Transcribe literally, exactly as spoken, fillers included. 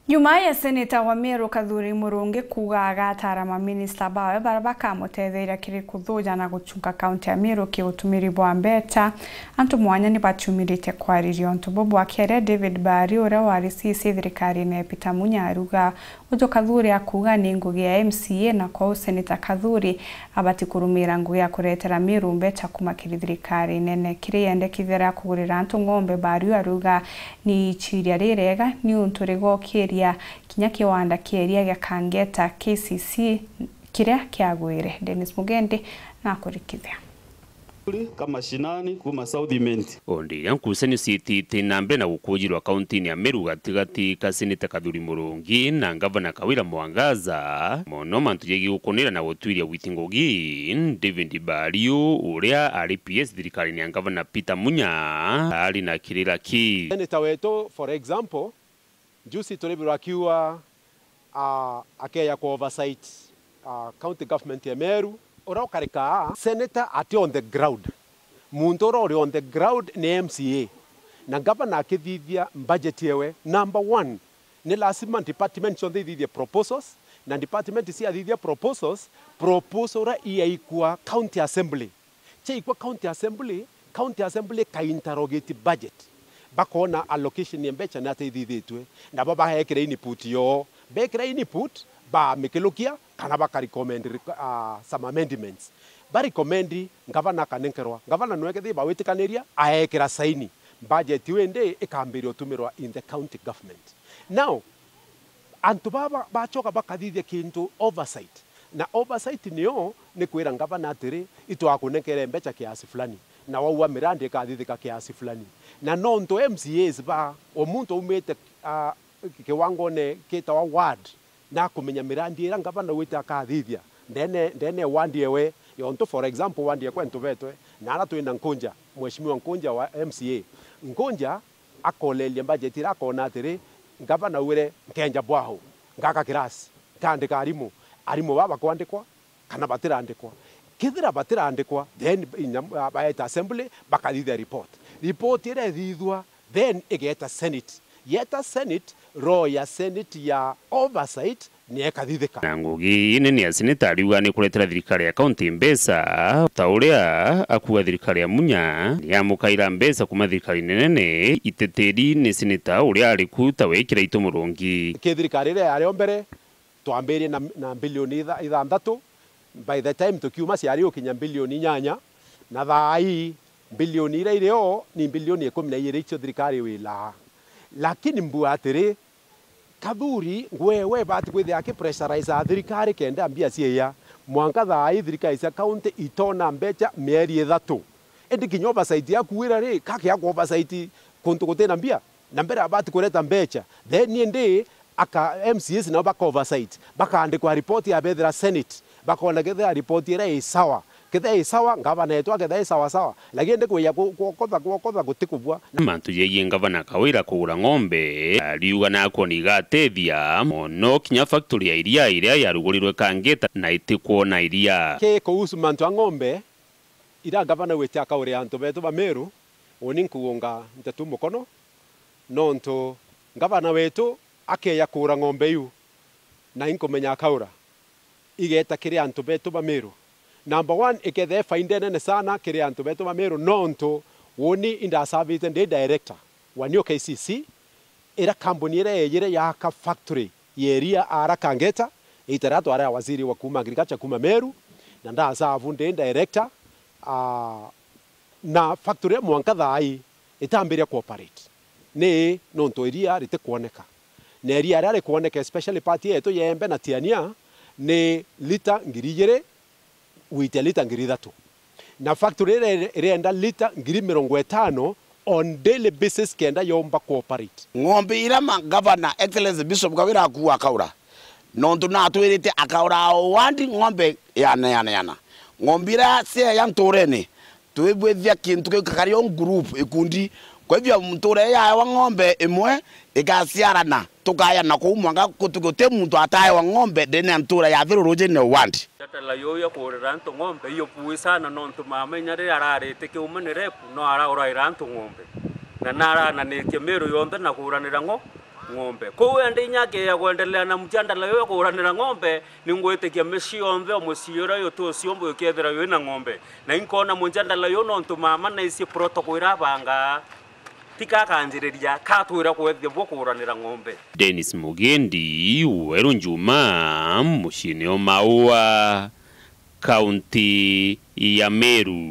Nyuma ya seneta wa Meru Kathuri Murungi kuuga agataara maminista bawe baria bakamutetheria kiri kuthuja na guchunga kaunti ya Meru ki utumiri bwa mbecha, antu mwanya ni baciumirite kwariria untu bubu. Akiaria, David Bari, uria wari C C thirikarine ya Peter Munya, aruga uju Kathuri akuuga ni ngugi ya M C A, na kwou seneta Kathuri abati kurumira ngugi ya kuretera Meru mbecha kuma kiri thirikari nene. Kiri yendekithia ria kugurira antu ng'ombe, Bari aruga ni ichiria ririega niuntu rigokiria kinya kiwanda kia iria gia Kangeta K C C kiria kiagwire. Dennis Mugendi nakurikithia. Ka mashinani kuma South Imenti. O ndi iria nkucanio ciitite na mbere na gukujirwa kauntiine ya Meru gatigati ka seneta Kathuri Murungi na ngavana Kawira Mwangaza, mono mantu jegie gukunira na gutwiria gwiti ngugi, David Bariu, uria ari P S thirikariine ya ngavana Peter Munya, ari na kirira ki. Seneta wetu, for example, juzi turibirwa akiuga, ah, akeya ku oversight, ah, county government ya Meru. Uria ukarikaa senator ati on the ground. Muntu uria uri on the ground ni M C A. Na ngavana akithithia budget yewe, number one, ni lazima department cionthe ithithie proposals, na department ciathithia proposals, proposal iria iaikwa county assembly. Ciaikwa county assembly, county assembly ika interrogate budget. Bakona allocation ya mbecha ni atia ithithitue. Nabo baekira input yoo. Bekira input, bamikilukia, kana baka recommend, ah, some amendments. Ba recommend, ngavana akanenkerwa. Ngavana nwe kethira bawitikaniria, aekira saini. Budget iu indi ikambiria utumirwa in the county government. Now, antu baba bachoka bakathithia kintu oversight. Na oversight niyo ni kwira ngavana atiri, itwakunenkere mbecha kiasi fulani, na waua mirandi ikathithika kiasi fulani. Na nontu M C As ba, o muntu aumite, ah, kiwangone kitawa ward, na akumenya mirandi ira ngavana wite akathithia ndene, ndene ya ward yewe. Yontu, for example, ward ya kwentu Betwe, na ara twina Nkunja, Mheshimiwa Nkunja wa M C A. Nkunja akoleria budget ira, akona atiri, ngavana augire nkenja bwaho, ngaka kirasi, nkandika arimu, arimu baba bakwandikwa kana batirandikwa? Kethira batirandikwa, then inya, baeta assembly, bakathithia report. Report ira ithithua, then igeta senate. Yeta senate, roho ya senate ya oversight ni ekathithika. Na ngugi ii nene ya seneta ariuga ni kuretera thirikari ya kaunti mbeca, ta uria akuuga thirikari ya Munya ni yamukaira mbeca kuma thirikari nene. Iteteri ni seneta uria ari ku ta we Kiraitu Murungi. Ki thirikari iria yari o mbere, twambirie na, na bilioni itha-, ithanthatu, by the time tukiuma ciari ukinya bilioni inyanya, na thaa ii bilioni iria iri o ni bilioni ikumi na ijiri icio thirikari wilaa. Lakini mbua atiri, Kathuri, ngwewe ibati kwithia akipressurize thirikari kenda mbia ciiya. Mwanka thaa ii thirikari cia kaunti itona mbecha mieri ithatu. Indi kinya oversight yakuira ri, kaki ya oversight kuntu gutina mbia? Na mbere abati kureta mbecha. Then indi aka M C As nao baka oversight, bakaandikwa report ya bethira senate. Bakona kethira report iria i sawa. Kethira i sawa, ngavana etu akethira i sawa sawa. Lakini ndi kwija ku-, kwokotha, kwokotha gutikubua. Mantu jegie ngavana Kawira kugura ng'ombe, ariuga nakwoni igatethia mono kinya factory ya iria iria yarugurirwe Kangeta na itikwona iria. Ki kuhusu mantu a ng'ombe, ira ngavana wite akauria antu betu ba Meru, uni nkugunga ntetu mukono, nontu ngavana wetu akeya kugura ng'ombe iu, na inkumenya akaura, igeta kiri antu betu ba Meru. Number one, ikethe faida nene sana kiri antu betu ba Meru, nontu uni indasavite ndi director wa New K C C, ira kambuni iria yejire yaka factory ya iria ara Kangeta, ita riria twari a waziri wa kuuma agriculture kuuma Meru, na ndasavu ndi director, ah, na factory ya mwanka thaa ii itambiria kuoperate. Ni nontu iria ritikwoneka. Na iria riria rikwoneka, especially part yetu ya Embe na Tiania, ni lita ngiri ijiri gwitia lita ngiri ithatu. Na factory iria irienda lita ngiri mirongo itano on daily basis kenda yomba kuoperate. Ng'ombe iria ma-, Governor, Excellency Bishop Kawira akua akaura. Nontu natwirite akaura o ward ng'ombe yana, yana, yana. Ng'ombe iria cieya nturene, twibwithia kintu kiu kakari o group, ikundi. Kwa hivyo ntura iria yaewa ng'ombe imwe igaciarana, tukayana kuu mwanka guti, guti muntu ataewa ng'ombe ndene ya ntura ya Thirurujine ward. Jatala yuyu ya kugurira antu ng'ombe iyo bui sana, nontu mama inya riria ararite kiuma ni rep, no arauraira antu ng'ombe. Na narananitie Meru yonthe na kuguranira ng'o-, ng'ombe. Kwou ende inya akeeja kwendelea na mjandala uyu wa kuuranira ng'ombe, ningwitikia micii yonthe o mucii uria uyu tuciumba ukethira wina ng'ombe. Na inkoona mjandala uyu nontu mama naici protocol iria abangaa, ti ka kanjiriria, katwira kwethia bwo kuuranira ng'ombe. Dennis Mugendi, Weru Njuma, muciini o Maua, kaunti ya Meru.